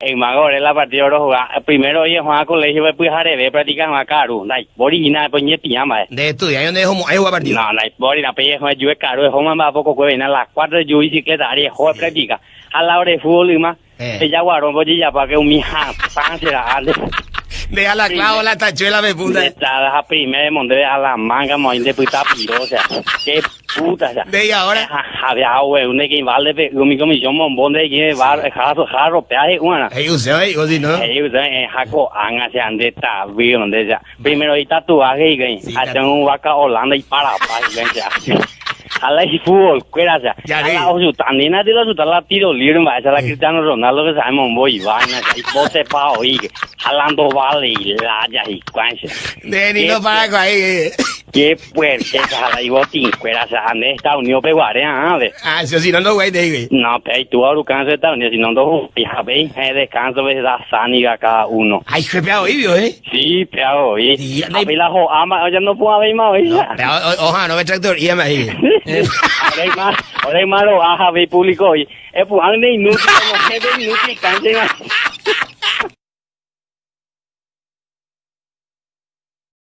Yma ore la partido rojuga, primero oĩ oho'ã colegio-pe pyhareve practica hag̃ua ka'aru, ndaipóri hína pe oñepiã mba'e. Nde estudiáño nde ehomo'ãi jugar partido. No, ndaipóri, na pe eho eju ekaru ehóma mba'apo kokue veína las cuatro eju bicicleta ári eho epractica. Ha la ore fútbol yma, pe jaguarõpe ojejapáke umi hatã che ra'a nde. Nde a la clavo la tachuela pe punta. Nde ha primer emondéve a la manga moĩ nde pyta piro, o sea, qué puta, o sea. Nde y ahora. Ha ha ogueru nde que balde pe umi comisión mombo nde que bar jarro jarro pe aje uana. He'i useo he'i o si no. He'i useo eh ha ko'ág̃a che ande tavy onde ya. Primero y tatuaje hikuái. Sí, Ha che un vaca Holanda iparapa hikuái che. Ha la ifútbol kuéra o sea. Ya Ha re. la ojuta ndéna te la ojuta la tiro libre mba'e la Cristiano Ronaldo que sabe mombo ivaina o sea, ipotepa oĩ ha la ndovalei laya hikuái che. Nde ni no paraguái. Qué puerqueza ha la ibotinkuéra o sea, ha nde Estados Unidos pe guare ãve. Ah, si o si no ndoguái ndéi guei. No, pe itúva orukánsõ Estados Unidos, si no ndohupái ha pe eh, descanso pe da sániga cada uno. Ay, je pe oí vio, eh. Sí, pe oí. Sí, Ha pe la ho'áma, oja nopu'ãvéima oí. No, pe oha'arõ pe tractor ia ma hí. Ore yma, ore yma ro'a ha pe público oí. Epu'ã nde inútil, nohẽ pe inútil cancha.